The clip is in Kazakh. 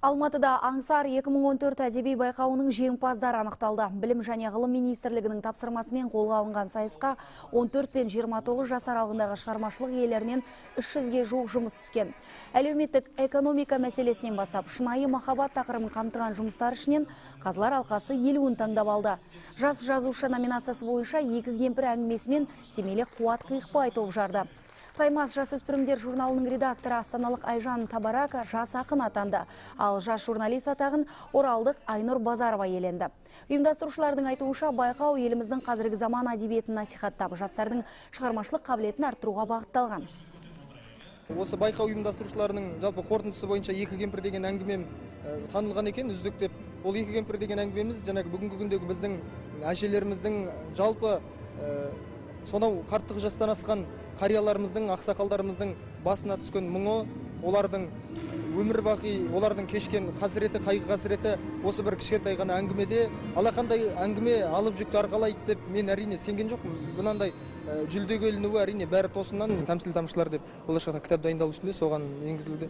Алматыда Аңсар 2014 әдеби байқауының жеңімпаздары анықталды. Білім және ғылым министрлігінің тапсырмасымен қолға алынған сайысқа 14 пен 29 жас аралығындағы шығармашылық иелерінен 300-ге жуық жұмыс түскен. Әлеуметтік экономика мәселесінен бастап шынайы махаббат тақырыбын қамтыған жұмыстар ішінен қазылар алқасы 50-ін таңдап алды. Жас жазушы номинациясы бойынша екі кемпір әңгімесімен семейлік Қуат Қиықбай топ жарды. Таймас жасөспірімдер журналының редакторы астаналық Айжан Табарака жас ақын атанды. Ал жас журналист атағын оралдық Айнұр Базарова иеленді. Ұйымдастырушылардың айтуынша, байқау еліміздің қазіргі заман әдебиетін насихаттап, жастардың шығармашылық қабілетін арттыруға бағытталған. Осы байқау ұйымдастырушыларының жалпы қорытындысы бойынша екі кемпір деген әңгімем танылған екен, үздік деп. Ол екі кемпір деген әңгімеміз жаңағы бүгінгі күндегі біздің әжелеріміздің, жалпы сонау қарттық жастан асқан қарияларымыздың, ақсақалдарымыздың басына түскен мұңы, олардың өмір бақи, олардың кешкен қасіреті, қайғы қасіреті осы бір кішкентай ғана әңгімеде алақандай әңгіме алып жүкті арқалайды деп мен әрине сенген жоқпын. Мынандай жүлдеге ілінуі әрине бәрі тосыннан. Тәмсіл тамшылар деп болашақта кітап дайындалу үстінде, соған енгізілуде.